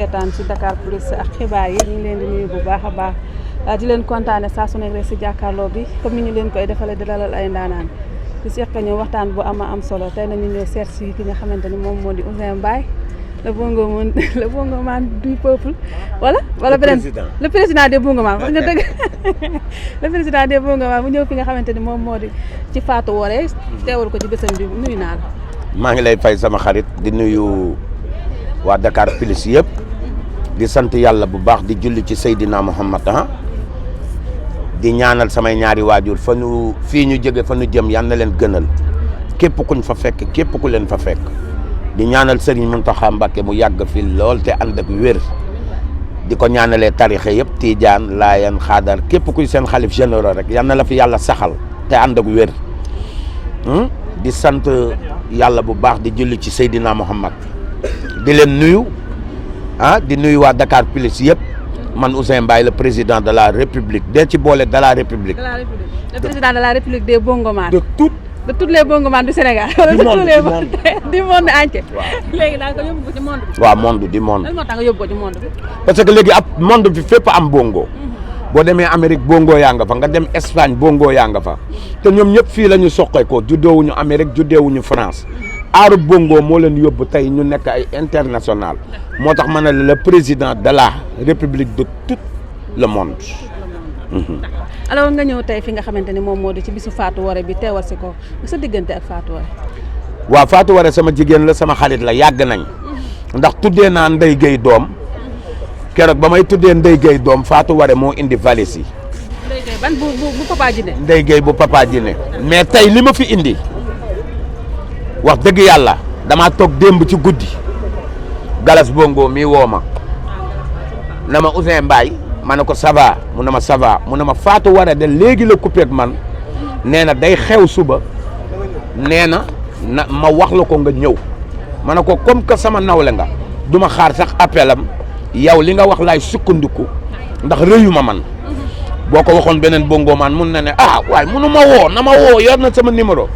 seetaan ci Dakar Plus ak xibaar yi ñu ngi leen di nuyu bu baax a baax di leen kontaane saa su nekk rek si jàkkaarloo bi comme ni ñu leen koy defalee di dalal ay ndaanaan di seq ñu waxtaan bu am solo tey nañu ñëw seet si ki nga xamante ni moom moo di Ouzin Mbaye le bongoman du peuple wala beneen le président des bongoman wax nga dëgg le président des bongoman bu ñëw fi nga xamante ni moom moo di ci Fatou Waré teewal ko ci bésam bi nuyu naa la. maa ngi lay fay sama xarit di nuyu waa Dakar Plus yëpp di sant yàlla bu baax di julli ci Seydina Muhammad di ñaanal samay ñaari waajur fa ñu fii ñu jóge fa ñu jëm yal na leen gënal képp kuñ fa fekk képp ku leen fa fekk di ñaanal Serigne Mountakha Mbacké mu yàgg fi lool te ànd ak wér di ko ñaanalee tarixe yëpp Tidiane Laayeen Xaadar képp kuy seen xalif généraux rek yal na la fi yàlla saxal te ànd ak wér di sant yàlla bu baax di julli ci Seydina Muhammad di leen nuyu di nuyu waa Dakar Plus yëpp man Ouzin Mbaye le président de la République de ci boole de la République. le président de la République des bongoman. de toutes les bongoman du Sénégal. du monde entier. léegi daal nga yóbbu ko ci monde bi. waaw monde du monde. lan moo tax nga yóbbu ko ci monde bi. parce que léegi ab monde bi fépp am bongo. boo demee Amérique bongo yaa nga fa nga dem Espagne bongo yaa nga fa te ñoom ñëpp fii la ñu soqee ko juddoowuñu Amérique juddeewuñu France aaru bongo moo leen yóbbu tey ñu nekk ay international moo tax ma ne le président de la République de tout le monde. alors nga ñëw tey fi nga xamante ni moom moo di ci bisu Fatou Waré bi teewal si ko sa diggante ak Fatou Waré. waaw Fatou Waré sama jigéen la sama xarit la yàgg nañ ndax tuddee naa Ndeye Gueye doom keroog ba may tuddee Ndeye Gueye doom Fatou Waré moo indi valise yi. Ndeye Gueye ban bu Papa Djiné. Ndeye Gueye bu Papa Djiné mais tey li ma fi indi wax dëgg yàlla damaa toog démb ci guddi Galas Bongo mii woo ma na ma Ouzin Mbaye ma ne ko ça va mu ne ma ça va mu ne ma Fatou Waré de léegi la coupé ak man nee na day xew suba nee na ma wax la ko nga ñëw ma ne ko comme que sama nawle nga du ma xaar sax appelam yow li nga wax laay sukkandiku ndax rëyu ma man boo ko waxoon beneen bongo man mun na ne waaye munu ma woo na ma woo yor na sama numéro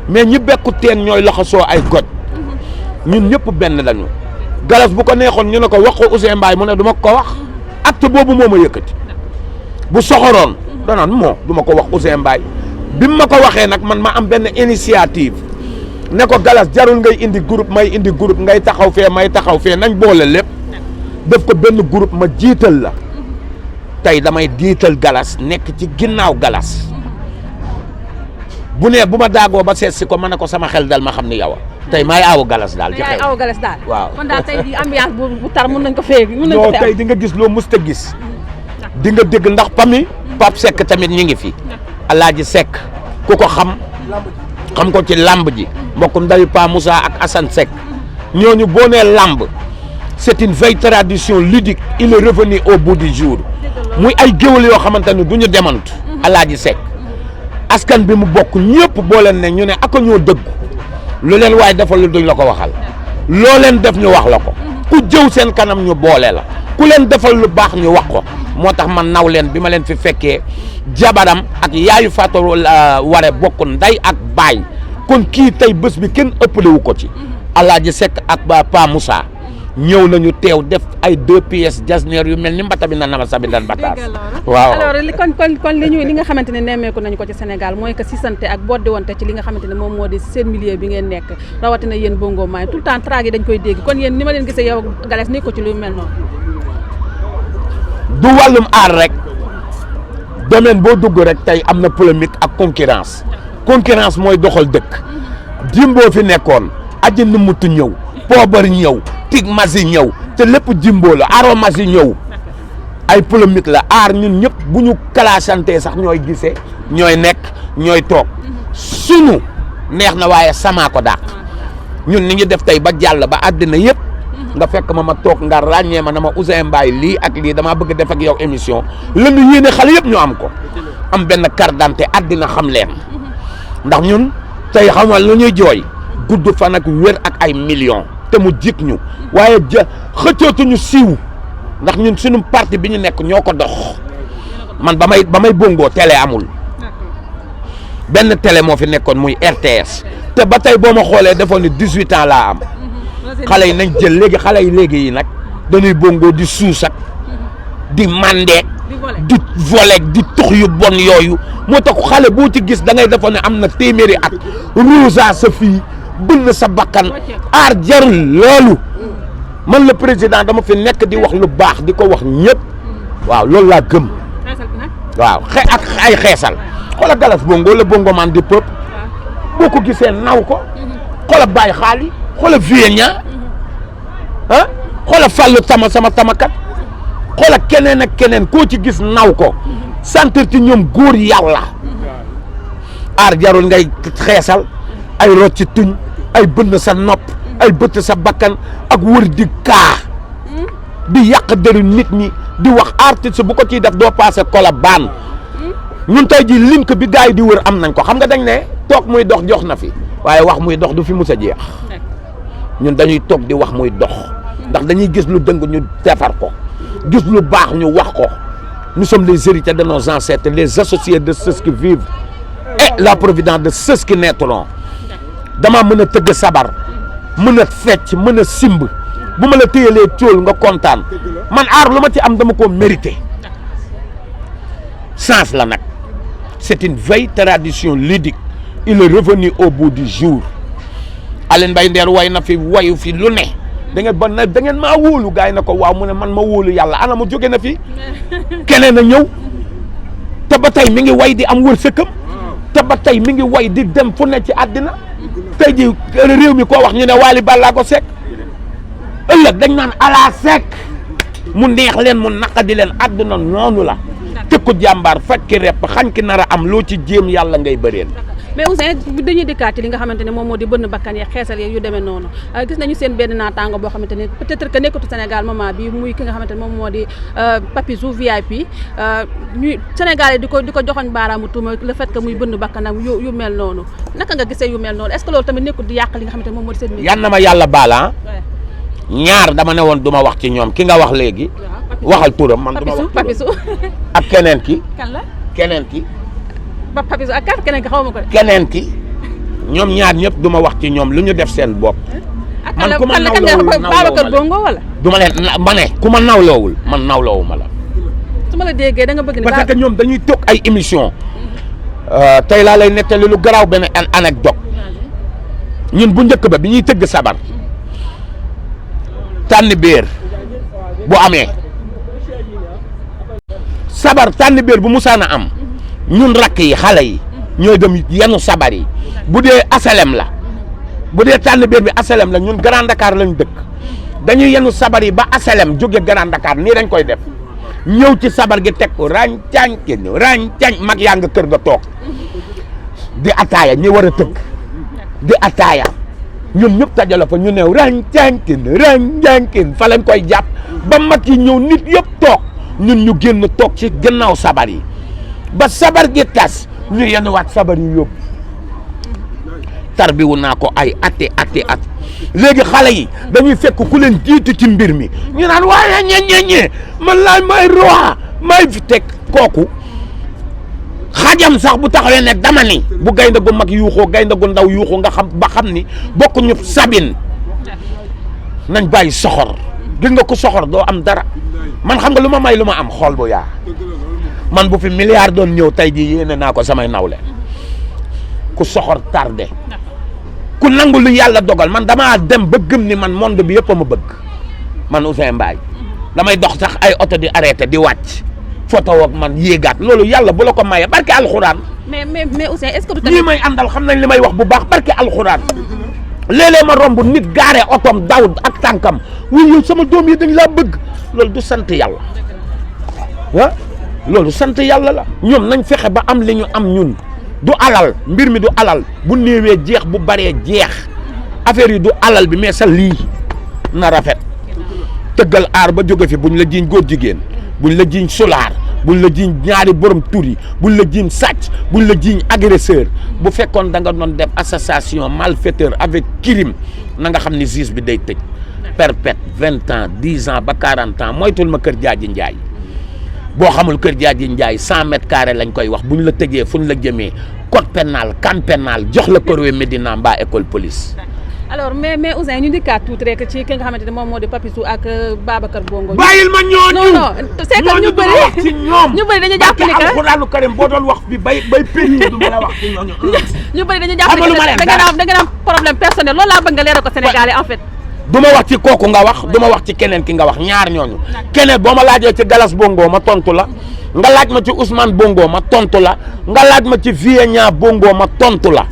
mais ñi bekku teen ñooy laxasoo ay goj ñun ñëpp benn lañu Galas bu ko neexoon ñu ne ko wax ko Ouzin Mbaye mu ne du ma ko wax acte boobu moo ma yëkkati bu soxoroon danaan du ma ko wax Ouzin Mbaye bi ma ko waxee nag man ma am benn initiative ne ko Galas jarul ngay indi groupe may indi groupe ngay taxaw fee may taxaw fee nañ boole lépp def ko benn groupe ma jiital la tey damay jiital Galas nekk ci ginnaaw Galas bu ne bu ma daagoo ba seet si ko ma ne ko sama xel dal ma xam ni yow tey maay aawu Galas daal. ci xew aawu Galas daal. waaw kon daal tey ambiance bu tar mun nañ ko fee. mun nañ ko tey di nga gis loo mës a gis. di nga dégg ndax pami Pape Seck tamit ñi ngi fi. Alaaji Seck ku ko xam ko ci lamb ji. mbokk ndayu Pa Moussa ak Assane Seck ñooñu boo nee lamb c'est une vieille tradition ludique il est revenu au bout du jour muy ay géwél yoo xamante ne du ñu demantu. Alaaji Seck askan bi mu bokk ñëpp boo leen ne ñu ne ak ñoo dëggu lu leen waaye defal lu duñ la ko waxal loo leen def ñu wax la ko ku jëw seen kanam ñu boole la ku leen defal lu baax ñu wax ko moo tax man naw leen bi ma leen fi fekkee jabaram ak yaayu Fatou Waré bokk nday ak baay kon kii tey bés bi kenn ëppalewu ko ci Alaaji Seck ak Pa Moussa ñëw nañu teew def ay 2 pièces jasneer yu mel ni mbata bi na nama sabi dan bataas waaw alors kon li nga xamante ne nemmeeku nañu ko ci Sénégal mooy que sisante ak boddi wante ci li nga xamante ne moom moo di seen milieu bi ngeen nekk rawatina yéen bongo maay tout le temps traag yi dañ koy dégg kon yéen ni ma leen gisee yow Galas ni ko ci lu mel noonu du wàllum aar rek domaine boo dugg rek tey am na polémique ak concurrence mooy doxal dëkk Jimbo fi nekkoon aji numutu ñëw poobar ñëw tig masi ñëw te lépp Jimbo la aromasi ñëw ay polémique la aar ñun ñëpp bu ñu classante sax ñooy gisee ñooy nekk ñooy toog sunu neex na waaye samaa ko dàq ñun ni ñu def tey ba jàll ba àddina yëpp nga fekk ma toog nga ràññee ma na ma Ouzin Mbaye lii ak lii damaa bëgg def ak yow émission lënu yéene xale yëpp ñu am ko am benn carte d'identité àddina xam leen ndax ñun tey xam nga lu ñuy jooy gudd fan ak wér ak ay millions te mu jik ñu waaye xëccootuñu siiw ndax ñun suñu parti bi ñu nekk ñoo ko dox man ba may bongo télé amul benn télé moo fi nekkoon muy RTS te ba tey boo ma xoolee defoon ni 18 ans laa am xale yi nañ jël léegi xale yi léegi yi nag dañuy bongo di suus ak di mandeek di voler di tox yu bon yooyu moo tax xale boo ci gis da ngay defoon ne am na téeméeri at rosa sa fii bënn sa bakkan aar jarul loolu man le président dama fi nekk di wax lu baax di ko wax ñëpp waaw loolu laa gëm waaw ak ay xeesal xoola galas bongo la bongo man di peuple boo ko gisee naw ko xoola bàyyi xaali xoola vienña ah xoola fàllu sama tamakat xoola keneen ak keneen koo ci gis naw ko sentir ci ñoom góor yàlla aar jarul ngay xeesal ay rot ci tuñ ay bënn sa nopp ay bëtt sa bakkan ak wër di kaa di yàq deru nit ñi di wax artiste bu ko ciy def doo passé Colobane ñun tey ji link bi gars yi di wër am nañ ko xam nga dañ ne toog muy dox jox na fi waaye wax muy dox du fi mus a jeex ñun dañuy toog di wax muy dox ndax dañuy gis lu dëng ñu defar ko gis lu baax ñu wax ko nous sommes les héritiers de nos ancêtres les associés de ceux qui vivent et la providence de ceux qui naîtront dama mën a tëgg sabar mën a fecc mën a simb bu ma la téyelee cóol nga kontaan man aar lu ma ci am dama ko mérité sens la nag c'est une vieille tradition ludique il est revenu au bout du jour Aline Mbaye Nder way na fi wayu fi lu ne da ngeen maa wóolu gars yi na ko waaw mu ne man ma wóolu yàlla ana mu jóge na fi keneen a ñëw te ba tey mi ngi way di am wërsëgam te ba tey mi ngi way di dem fu ne ci àddina tey ji réew mi koo wax ñu ne Wally Ballago Seck ëllëg dañ naan ala Seck mu neex leen mu naqadi leen àdduna noonu la tëkku jàmbaar fakki repp xañ ki nar a am loo ci jéem yàlla ngay bëreen mais Ouzin dañuy dikkaat ci li nga xamante ne moom moo di bënn bakkan yi xeesal yi yu demee noonu gis nañu seen benn naataango boo xamante ne peut-être que nekkatu Sénégal moment bi muy ki nga xamante ne moom moo di Papichou VIP ñuy Sénégal yi di ko joxoñ baaraamu tuuma le fait que muy bënn bakkanam yu mel noonu naka nga gisee yu mel noonu est-ce que loolu tamit nekkul di yàq li nga xamante ne moom moo di seen yan na ma yàlla baala ñaar dama ne woon du ma wax ci ñoom ki nga wax léegi waxal turam man du ma wax Papichou ak keneen ki kan la keneen ki Papichou ak kan keneen ki xaw ma ko de keneen ki ñoom ñaar ñëpp du ma wax ci ñoom lu ñu def seen bopp man ku ma nawloowul Babacar Bongo wala du ma leen ma ne ku ma nawloowul man nawloowu ma la su ma la déggee da nga bëgg ni parce que ñoom dañuy toog ay émission tey laa lay nettali lu garaaw benn anecdote ñun bu njëkk ba bi ñuy tëgg sabar tànn béer bu amee sabar tànn béer bu musaana am ñun rakk yi xale yi ñooy dem yenu sabar yi bu dee asalem la bu dee tànn béer bi asalem la ñun Grand Dakar lañ dëkk dañuy yenu sabar yi ba asalem jóge Grand Dakar nii dañ koy def ñëw ci sabar gi teg ko ràñcaañ kenn ràñcaañ mag yaa nga kër ga toog di ataaya ñi war a tëgg di ataaya ñoom ñëpp tajala fa ñu neew ràñcaañ fa lañ koy jàpp ba mag yi ñëw nit yëpp toog ñun ñu génn toog ci gannaaw sabar yi ba sabar gi tas ñu yenuwaat sabar yi yóbbu tarbiwu naa ko ay ati at léegi xale yi dañuy fekk ku leen jiitu ci mbir mi ñu naan waaye ñeñeñe man laay may roi may fi teg kooku xajam sax bu taxawee ne dama ni bu gaynde gu mag yuuxoo gaynde gu ndaw yuuxoo nga xam ba xam ni bokku ñu sabin nañ bàyyi soxor gis nga ko soxor doo am dara man xam nga lu ma may lu ma am xool bu yaa man bu fi milliard doon ñëw tey jii yéene naa ko samay nawle ku soxor tardé ku nangu lu yàlla dogal man damaa dem ba gëm ni man monde bi yëpp a ma bëgg man Ouzin Mbaye damay dox sax ay oto di arrêté di wàcc photo ak man yéegaat loolu yàlla bu la ko mayee barke alxuraan. mais Ouzin est-ce que du tamit ñii may àndal xam nañ li may wax bu baax barke alxuraan léeg-léeg ma romb nit gaare otoom daw ak tànkam wuy yow sama doom yi dañ laa bëgg loolu du sant yàlla ah loolu sant yàlla la ñoom nañ fexe ba am li ñu am ñun du alal mbir mi du alal bu néewee jeex bu baree jeex affaire yi du alal bi mais sa lii na rafet tëggal aar ba jóge fi buñ la jiiñ góor jigéen buñ la jiiñ solaar buñ la jiiñ ñaari borom tur yi buñ la jiiñ sàcc buñ la jiiñ agresseur bu fekkoon da nga doon def association malfaiteur avec crime na nga xam ni juge bi day tëj perpète 20 ans 10 ans ba 40 ans moytul ma kër Jaaji Njaay boo xamul kër Jaaji Njaay 100 mètres carrés lañ koy wax buñ la tëjee fuñ la jëmee code pénal camp pénal jox la Korwe Médina mbaa école police alors mais Ouzin ñu dikkaat tuuti rek ci ki nga xamante ne moom moo di Papichou ak Babacar Bongo. bàyyil ma ñooñu non c'est que ñu bëri wax ci ñoom ñu bëri dañu jàpp ni que alxuraanu karim boo doon wax bi bay péri du ma la wax ci ñooñu. ñu bëri dañu jàpp ni que da nga am problème personnel loolu laa bëgg nga leeral ko Sénégalais en fait. du ma wax ci kooku nga wax du ma wax ci keneen ki nga wax ñaar ñooñu keneen boo ma laajee ci Galas Bongo ma tontu la nga laaj ma ci Ousmane Bongo ma tontu la nga laaj ma ci Vieux Bongo ma tontu la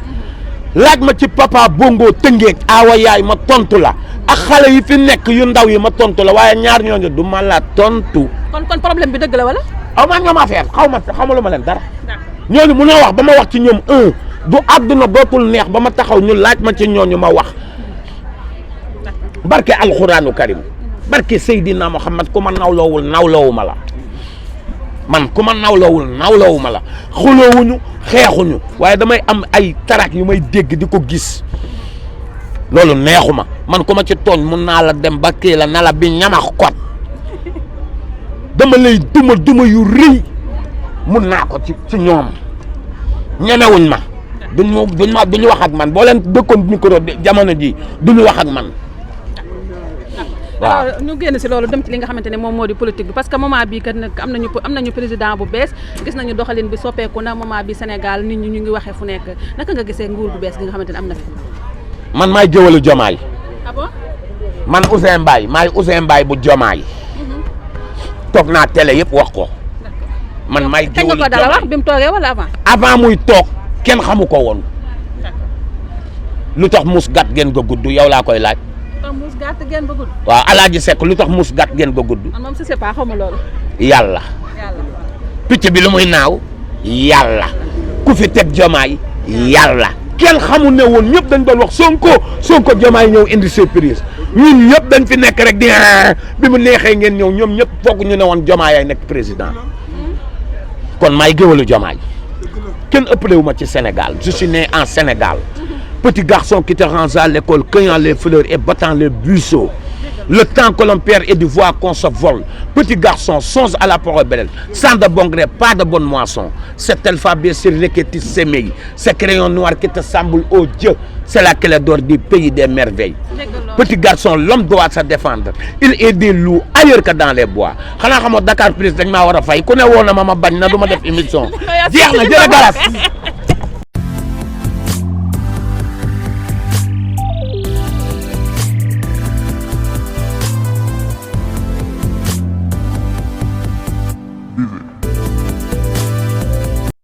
laaj ma ci Papa Bongo Tëngéej awa yaay ma tontu la ak xale yi fi nekk yu ndaw yi ma tontu la waaye ñaar ñooñu du ma la tontu. kon problème bi dëgg la wala. aw ma ñoom affaire xaw ma leen dara ñooñu munoo wax ba ma wax ci ñoom du àdduna dootul neex ba ma taxaw ñu laaj ma ci ñooñu ma wax. barke alxuraanu karim barke Seydina Muhammad ku ma nawloowul nawloowuma la man ku ma nawloowuma la xuloowuñu xeexuñu waaye damay am ay tarak yu may dégg di ko gis loolu neexuma man ku ma ci tooñ mun naa la dem ba kii la na la bi ñamax kot dama lay duma yu rëy mun naa ko ci ñoom ñemewuñ ma duñu wax ak man boo leen dëkkoon micro jamono ji duñu wax ak man. waaw ñu génn si loolu dem ci li nga xamante ne moom moo di politique bi parce que moment bii kat nag am nañu président bu bees gis nañu doxalin bi soppeeku na moment bi Sénégal nit ñi ñu ngi waxee fu nekk naka nga gisee nguur bu bees gi nga xamante ne am na fi. man maay jëwalu Jomaay. ah bon. man Ouzin Mbaye maay Ouzin Mbaye bu Jomaay. toog naa télé yëpp wax ko. man maay jëwalu Jomaay kañ nga ko dala wax bi mu toogee wala avant. avant muy toog kenn xamu ko woon. lu tax mus gàtt ngeen ko gudd yow laa koy laaj. muus gàtt gen ba gudd. waaw Alaaji Seck lu tax muus gàtt gen ba gudd. man moom c'est pas xaw ma loolu. yàlla. picc bi lu muy naaw. yàlla. ku fi teg Jomaay. yàlla. kenn xamul ne woon ñëpp dañ doon wax Sonko Jomaay ñëw indi surprise ñun ñëpp dañ fi nekk rek di bi mu neexee ngeen ñëw ñoom ñëpp foog ñu ne woon Jomaay ay nekk président kon maay géwalu Jomaay kenn ëppale wu ma ci Sénégal je suis né en Sénégal. Petit garçon qui te range à l'école, cueillant les fleurs et battant les buisseaux. Le temps que l'on perd et du voir qu'on se vole. Petit garçon, songe à la parole belle. Sans de bon gré, pas de bonne moisson. Cet alphabet sur qui te sémille. Ce crayon noir qui te semble au Dieu. C'est la clé d'or du pays des merveilles. Petit garçon, l'homme doit se défendre. Il est des loups ailleurs que dans les bois. Xanaa xamoo Dakar Plus dañ maa war a fay ku ne woon na ma bañ na du ma def émission. jeex na jërë galas